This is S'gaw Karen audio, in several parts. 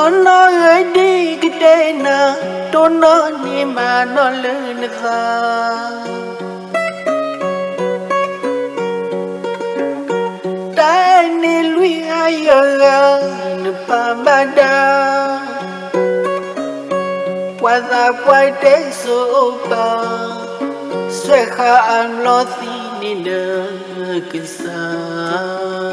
နီၢ်နီၢ်ဧၢ ဒ်ကတဲနၤ, တိၢ်နီၣ်န့ၢ်မၤနီၢ်လၢနသး တၢ်အဲၣ်န့ၣ်လွံၢ်ဂၤယဲၢ်ဂၤ နပာ်ဘၣ်ဒါ, ပှၤသးပှၢ်တဲစိပာ်, ဆွဲဃာ်အမျီသံန့ၣ်ဒီးကစၢ်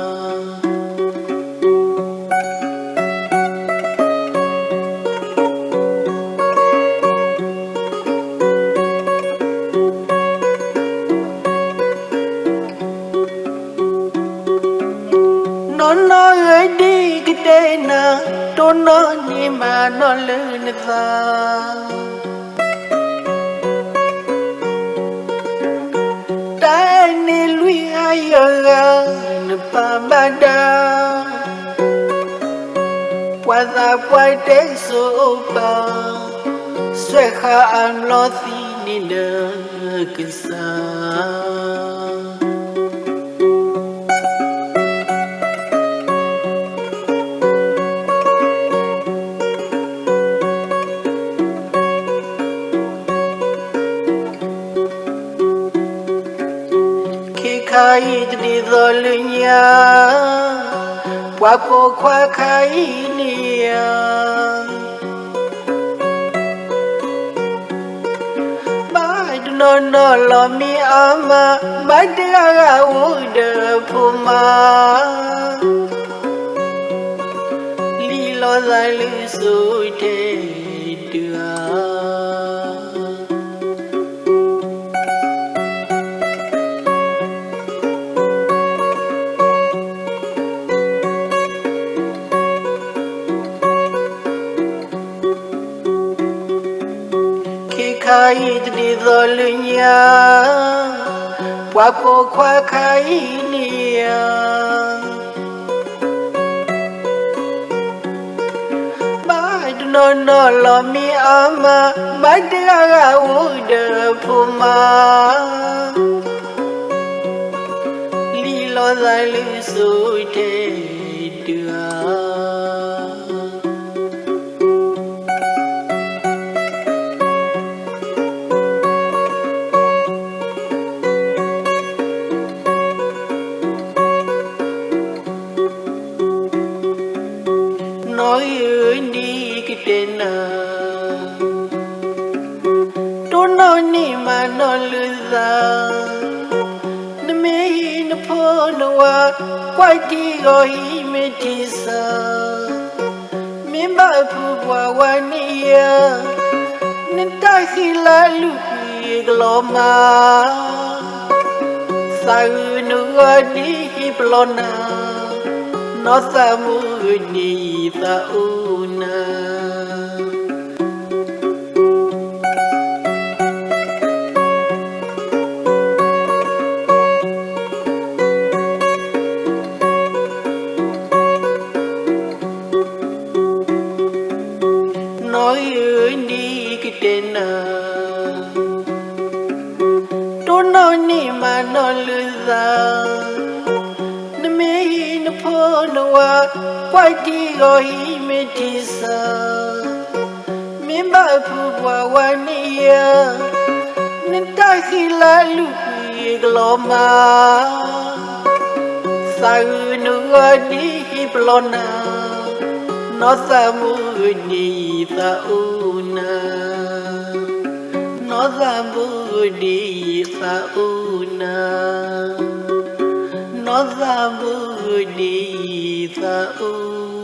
နီၢ်နီၢ်ဧၢ ဒ်ကတဲနၤ, တိၢ်နီၣ်န့ၢ်မၤနီၢ်လၢနသး တၢ်အဲၣ်န့ၣ်လွံၢ်ဂၤယဲၢ်ဂၤ နပာ်ဘၣ်ဒါ, ပှၤသးပှၢ်တဲစိပာ်, ဆွဲဃာ်အမျီသံန့ၣ်ဒီးကစၢ် ခ့ခါအံၤတဒ်သိးလၢညါ, ပှၤပိာ်ခွါခါအံၤန့ၣ်ဧါ ဘၣ်တနီၤနီၤလီၤမ့ၢ်အါမး, ဘၣ်တဂၤဂၤအိၣ်ဒီးဖိမါ, လံၣ်လီၤသးလၢစိၤထဲတဂၤ ခ့ခါအံၤတဒ်သိးလၢညါ, ပှၤပိာ်ခွါခါအံၤန့ၣ်ဧါ ဘၣ်တနီၤနီၤလီၤမ့ၢ်အါမး, ဘၣ်တဂၤဂၤအိၣ်ဒီးဖိမါ, လံၣ်လီၤသးလၢစိၤထဲတဂၤ နီၢ်ဂံၢ်ဧၢ ဒ်ကတဲနၤ, တိၢ်နီၣ်န့ၢ်မၤနီၣ်လၢသး, နမ့ၢ်ဟံးနဖိနဝၤ, ကွၢ်ထံဂီၤဟံးမ့ၢ်ထံဆၢ, မ့ၢ်ဘၣ်ဖုပှၤဝါန့ၣ်ဧါ, နတၢ်ဃံလၤလူၤကွံာ်ကလီၤမး, သးဂုာ်နဂီၢ်ဒ်ဟံၣ်ပလီၢ်နၤ, နီၢ်သးမုၣ်ဂ့ၤဒ်ယသးအိၣ်နၤ နီၢ်ဂံၢ်ဧၢ ဒ်ကတဲနၤ, တိၢ်နီၣ်န့ၢ်မၤနီၣ်လၢသး, နမ့ၢ်ဟံးနဖိနဝၤ, ကွၢ်ထံဂီၤဟံးမ့ၢ်ထံဆၢ, မ့ၢ်ဘၣ်ဖုပှၤဝါန့ၣ်ဧါ, နတၢ်ဃံလၤလူၤကွံာ်ကလီၤမး, သးဂုာ်နဂီၢ်ဒ်ဟံၣ်ပလီၢ်နၤ, နီၢ်သးမုၣ်ဂ့ၤဒ်ယသးအိၣ်နၤ, နီၢ်သးမုၣ်ဂ့ၤဒ်ယသးအိၣ်နၤ, နီၢ်သးမုၣ်ဂ့ၤဒ်ယသးအိၣ်